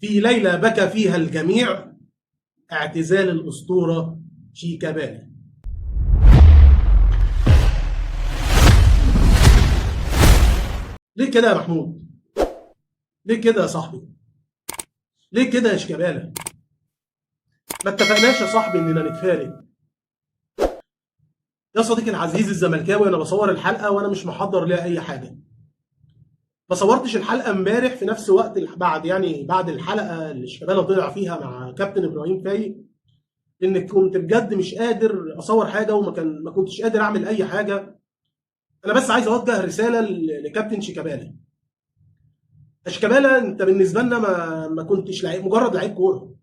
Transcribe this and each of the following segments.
في ليلة بكى فيها الجميع اعتزال الأسطورة شيكابالا. ليه كده يا محمود؟ ليه كده يا صاحبي؟ ليه كده يا شيكابالا؟ ما اتفقناش يا صاحبي اننا نتفارق. يا صديقي العزيز الزملكاوي، انا بصور الحلقة وانا مش محضر ليها اي حاجة. ما صورتش الحلقة امبارح في نفس وقت بعد الحلقة اللي شيكابالا طلع فيها مع كابتن ابراهيم فايق، لان كنت بجد مش قادر اصور حاجة وما كنتش قادر اعمل اي حاجة. انا بس عايز اوجه رسالة لكابتن شيكابالا. شيكابالا، انت بالنسبة لنا ما كنتش لعيب، مجرد لعيب كورة.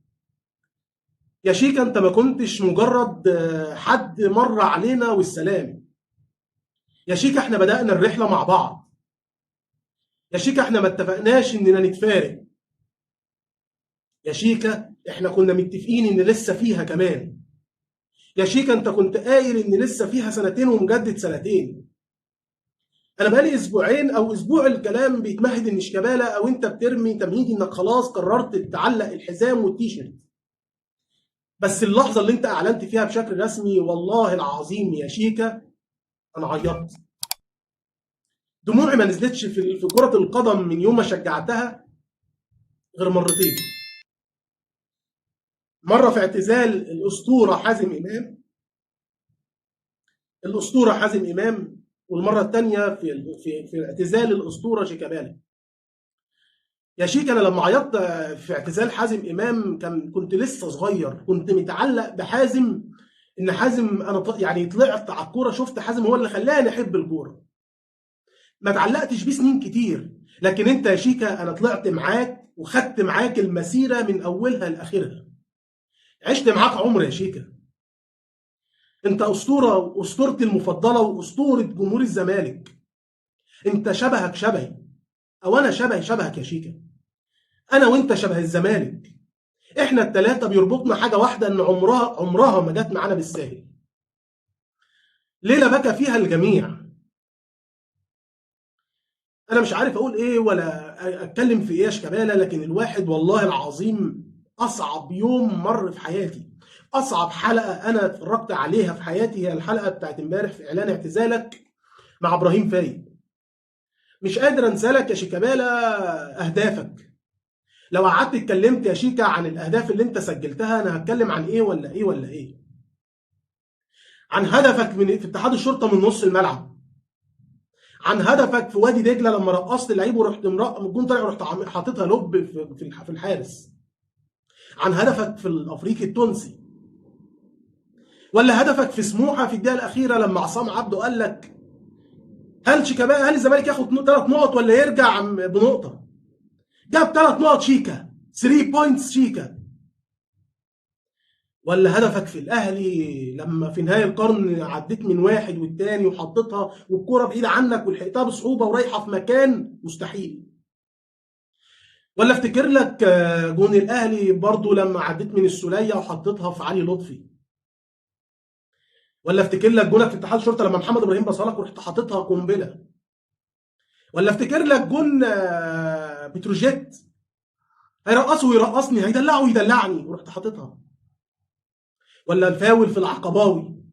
يا شيكا، انت ما كنتش مجرد حد مر علينا والسلام. يا شيكا، احنا بدأنا الرحلة مع بعض. يا شيكا، احنا ما اتفقناش اننا نتفارق. يا شيكا، احنا كنا متفقين ان لسه فيها كمان. يا شيكا، انت كنت قايل ان لسه فيها سنتين ومجدد سنتين. انا بقالي اسبوعين او اسبوع الكلام بيتمهد ان شيكابالا، او انت بترمي تمهيد انك خلاص قررت تعلق الحزام والتيشيرت. بس اللحظة اللي انت اعلنت فيها بشكل رسمي، والله العظيم يا شيكا انا عيطت. دموعي ما نزلتش في كرة القدم من يوم ما شجعتها غير مرتين. مرة في اعتزال الأسطورة حازم إمام، الأسطورة حازم إمام، والمرة الثانية في اعتزال الأسطورة شيكابالا. يا شيكا، أنا لما عيطت في اعتزال حازم إمام كنت لسه صغير، كنت متعلق بحازم، إن حازم أنا يعني طلعت على الكورة شفت حازم هو اللي خلاني أحب الكورة. ما تعلقتش بيه سنين كتير، لكن أنت يا شيكا أنا طلعت معاك وخدت معاك المسيرة من أولها لآخرها. عشت معاك عمر يا شيكا. أنت أسطورة، وأسطورتي المفضلة، وأسطورة جمهور الزمالك. أنت شبهك شبهي، أو أنا شبهي شبهك يا شيكا. أنا وأنت شبه الزمالك. إحنا التلاتة بيربطنا حاجة واحدة، إن عمرها ما جت معانا بالساهل. ليلة بكى فيها الجميع. أنا مش عارف أقول إيه ولا أتكلم في إيه يا شيكابالا، لكن الواحد والله العظيم أصعب يوم مر في حياتي، أصعب حلقة أنا اتفرجت عليها في حياتي هي الحلقة بتاعت امبارح في إعلان اعتزالك مع إبراهيم فايق. مش قادر أنسالك يا شيكابالا أهدافك. لو قعدت اتكلمت يا شيكا عن الأهداف اللي أنت سجلتها، أنا هتكلم عن إيه ولا إيه ولا إيه؟ عن هدفك في اتحاد الشرطة من نص الملعب، عن هدفك في وادي دجلة لما رقصت اللعيب ورحت الجون طالع ورحت حاططها لب في الحارس، عن هدفك في الافريقي التونسي، ولا هدفك في سموحه في الدقيقة الاخيرة لما عصام عبده قال لك هل شيكابالا، هل الزمالك ياخد 3 نقط ولا يرجع بنقطة؟ جاب 3 نقط شيكا، 3 points شيكا. ولا هدفك في الاهلي لما في نهاية القرن عديت من واحد والتاني وحطيتها والكوره بعيدة عنك ولحقتها بصعوبة ورايحه في مكان مستحيل. ولا افتكر لك جون الاهلي برضو لما عديت من السوليه وحطيتها في علي لطفي. ولا افتكر لك جونك في اتحاد الشرطة لما محمد ابراهيم بصلك ورحت حاططها قنبلة. ولا افتكر لك جون بتروجيت هيرقصه ويرقصني، هيدلعه ويدلعني، ورحت حاططها. ولا الفاول في العقباوي.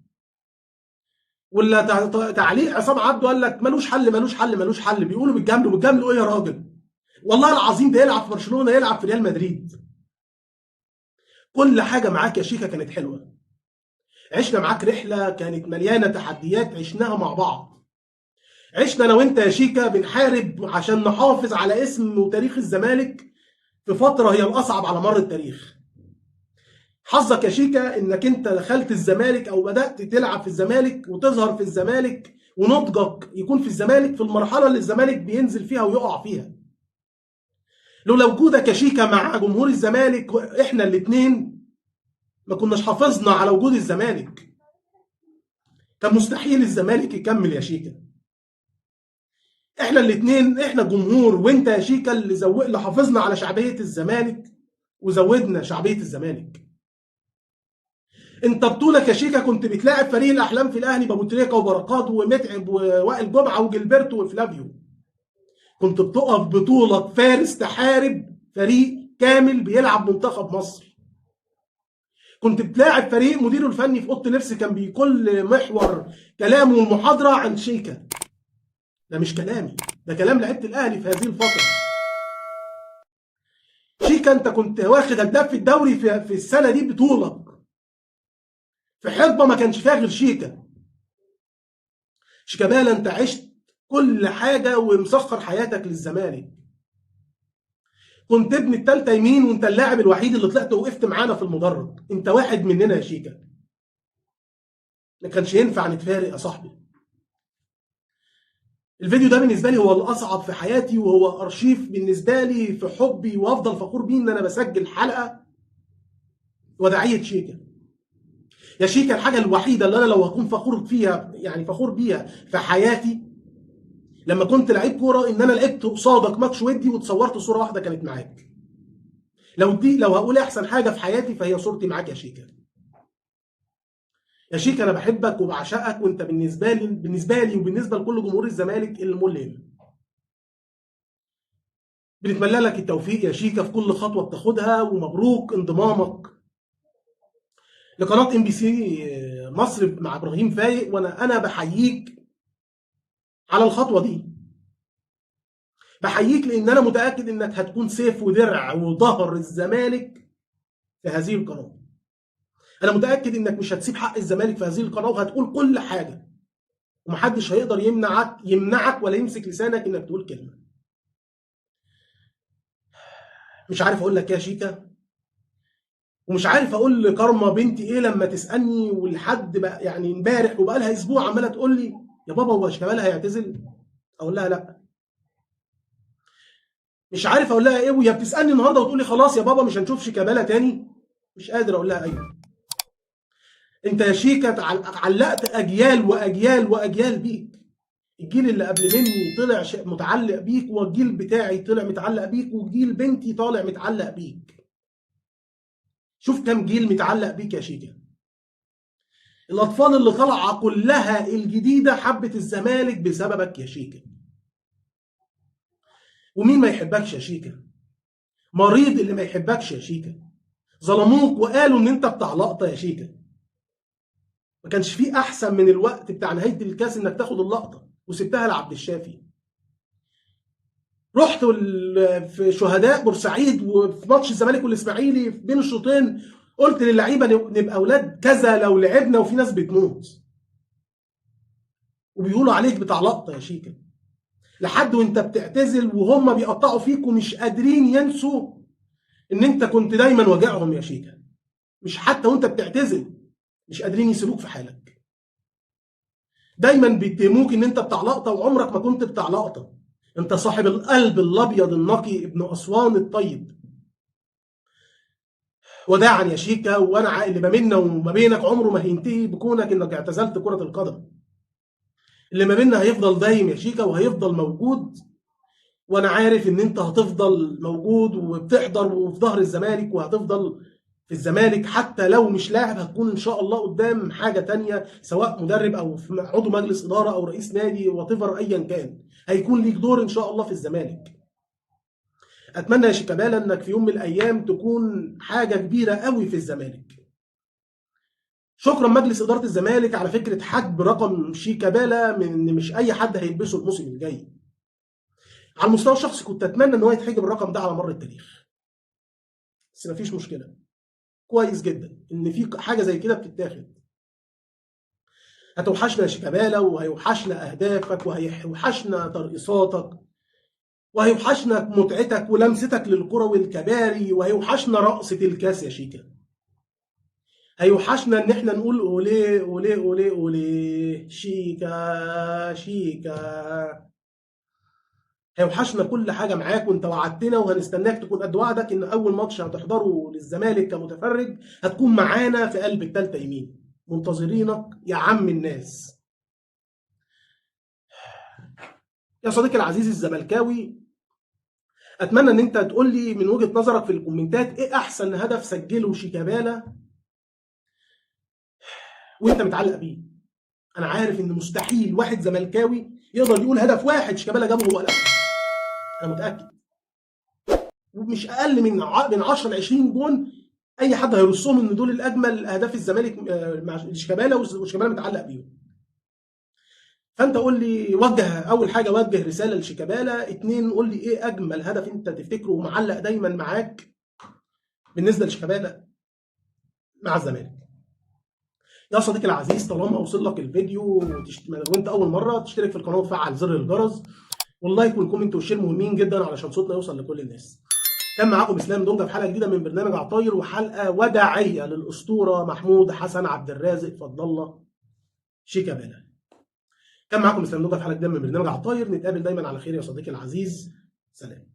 ولا تعليق عصام عبده قال لك ملوش حل ملوش حل ملوش حل، بيقولوا بالجمل وبالجمل ايه يا راجل؟ والله العظيم ده يلعب في برشلونة، يلعب في ريال مدريد. كل حاجة معاك يا شيكا كانت حلوة. عشنا معاك رحله كانت مليانة تحديات، عشناها مع بعض. عشنا انا وانت يا شيكا بنحارب عشان نحافظ على اسم وتاريخ الزمالك في فترة هي الاصعب على مر التاريخ. حظك يا شيكا انك انت دخلت الزمالك او بدأت تلعب في الزمالك وتظهر في الزمالك ونضجك يكون في الزمالك في المرحلة اللي الزمالك بينزل فيها ويقع فيها. لولا وجودك يا شيكا مع جمهور الزمالك احنا الاثنين ما كناش حافظنا على وجود الزمالك. كان مستحيل الزمالك يكمل يا شيكا. احنا الاثنين، احنا الجمهور وانت يا شيكا اللي حافظنا على شعبية الزمالك وزودنا شعبية الزمالك. انت بطولك يا شيكا كنت بتلاعب فريق الاحلام في الاهلي بابو تريكه وبركات ومتعب ووائل جمعه وجilberto وفلافيو. كنت بتقف بطولك فارس تحارب فريق كامل بيلعب منتخب مصر. كنت بتلاعب فريق مديره الفني في اوضة لبس كان بكل محور كلامه والمحاضره عن شيكا. ده مش كلامي، ده كلام لعيبة الاهلي في هذه الفترة. شيكا انت كنت واخد هداف في الدوري في السنة دي بطولك، في حقبة ما كانش فيها غير شيكا. شيكابالا انت عشت كل حاجة ومسخر حياتك للزمالك. كنت ابن التالتة يمين وانت اللاعب الوحيد اللي طلعت وقفت معانا في المدرج. انت واحد مننا يا شيكا، ما كانش ينفع نتفارق يا صاحبي. الفيديو ده بالنسبة لي هو الاصعب في حياتي، وهو ارشيف بالنسبة لي في حبي، وافضل فخور بيه ان انا بسجل حلقة وداعيه شيكا. يا شيكا الحاجة الوحيدة اللي انا لو هكون فخور فيها، يعني فخور بيها في حياتي لما كنت لعيب كورة، ان انا لعبت قصادك ماتش ودي وتصورت صوره واحدة كانت معاك. لو هقول احسن حاجة في حياتي فهي صورتي معاك يا شيكا. يا شيكا انا بحبك وبعشقك، وانت بالنسبة لي وبالنسبة لكل جمهور الزمالك الملهم. بنتمنى لك التوفيق يا شيكا في كل خطوة بتاخدها، ومبروك انضمامك لقناه MBC مصر مع ابراهيم فايق. وانا بحييك على الخطوة دي، بحييك لان انا متاكد انك هتكون سيف ودرع وظهر الزمالك في هذه القناة. انا متاكد انك مش هتسيب حق الزمالك في هذه القناة، وهتقول كل حاجة، ومحدش هيقدر يمنعك ولا يمسك لسانك انك تقول كلمة. مش عارف اقول لك يا شيكا، ومش عارف اقول لكارما بنتي ايه لما تسالني، ولحد بقى يعني امبارح وبقى لها اسبوع عماله تقول لي يا بابا هو شيكابالا هيعتزل؟ اقول لها لا. مش عارف اقول لها ايه، وهي بتسالني النهارده وتقول لي خلاص يا بابا مش هنشوف شيكابالا تاني. مش قادر اقول لها ايوه. انت يا شيكا علقت اجيال واجيال واجيال بيك. الجيل اللي قبل مني طلع متعلق بيك، والجيل بتاعي طلع متعلق بيك، وجيل بنتي طالع متعلق بيك. شوف كم جيل متعلق بيك يا شيكا. الاطفال اللي طالعه كلها الجديدة حبت الزمالك بسببك يا شيكا. ومين ما يحبكش يا شيكا؟ مريض اللي ما يحبكش يا شيكا. ظلموك وقالوا ان انت بتاع لقطة يا شيكا. ما كانش فيه احسن من الوقت بتاع نهاية الكاس انك تاخد اللقطة، وسبتها لعبد الشافي. رحت في شهداء بورسعيد وفي ماتش الزمالك والاسماعيلي بين الشوطين قلت للعيبة نبقى اولاد كذا لو لعبنا وفي ناس بتموت. وبيقولوا عليك بتاع لقطة يا شيكا. لحد وانت بتعتزل وهم بيقطعوا فيك ومش قادرين ينسوا ان انت كنت دايما واجعهم يا شيكا. مش حتى وانت بتعتزل مش قادرين يسيبوك في حالك. دايما بيتهموك ان انت بتاع لقطة، وعمرك ما كنت بتاع لقطة. انت صاحب القلب الابيض النقي ابن اسوان الطيب. وداعا يا شيكا، وانا اللي ما بيننا وما بينك عمره ما هينتهي بكونك انك اعتزلت كرة القدم. اللي ما بيننا هيفضل دايم يا شيكا، وهيفضل موجود، وانا عارف ان انت هتفضل موجود وبتحضر وفي ظهر الزمالك، وهتفضل في الزمالك حتى لو مش لاعب. هتكون ان شاء الله قدام حاجة تانية، سواء مدرب او عضو مجلس ادارة او رئيس نادي whatever، ايا كان هيكون ليك دور ان شاء الله في الزمالك. اتمنى يا شيكابالا انك في يوم من الايام تكون حاجة كبيرة قوي في الزمالك. شكرا مجلس ادارة الزمالك على فكرة حجب رقم شيكابالا من مش اي حد هيلبسه الموسم الجاي. على المستوى الشخصي كنت اتمنى ان هو يتحجب الرقم ده على مر التاريخ، بس مفيش مشكلة. كويس جدا ان في حاجة زي كده بتتاخد. هتوحشنا يا شيكابالا، وهيوحشنا اهدافك، وهيوحشنا ترقصاتك، وهيوحشنا متعتك ولمستك للكرة والكباري، وهيوحشنا رقصه الكاس يا شيكا. هيوحشنا ان احنا نقول اوليه اوليه اوليه اوليه شيكا شيكا. هيوحشنا كل حاجة معاك، وانت وعدتنا وهنستناك تكون قد وعدك ان اول ماتش هتحضره للزمالك كمتفرج هتكون معانا في قلب الثالثة يمين. منتظرينك يا عم الناس. يا صديقي العزيز الزملكاوي، اتمنى ان انت تقول لي من وجهه نظرك في الكومنتات ايه احسن هدف سجله شيكابالا وانت متعلق بيه. انا عارف ان مستحيل واحد زملكاوي يقدر يقول هدف واحد شيكابالا جابه هو لا، انا متاكد. ومش اقل من 10 ل 20 جون اي حد هيرصهم ان دول الاجمل اهداف الزمالك مع شيكابالا، وشيكابالا متعلق بيهم. فانت قول لي، وجه اول حاجة وجه رسالة لشيكابالا، 2 قول لي ايه اجمل هدف انت تفتكره ومعلق دايما معاك بالنسبة لشيكابالا مع الزمالك. يا صديقي العزيز، طالما وصل لك الفيديو وانت اول مرة تشترك في القناة وتفعل زر الجرس وال like وال comment وال share مهمين جدا علشان صوتنا يوصل لكل الناس. كان معاكم اسلام دونجا في حلقة جديدة من برنامج عطاير، وحلقه وداعيه للاسطوره محمود حسن عبد الرازق فضل الله شيكابالا. كان معاكم اسلام دونجا في حلقة جديدة من برنامج عطاير. نتقابل دايما على خير يا صديقي العزيز. سلام.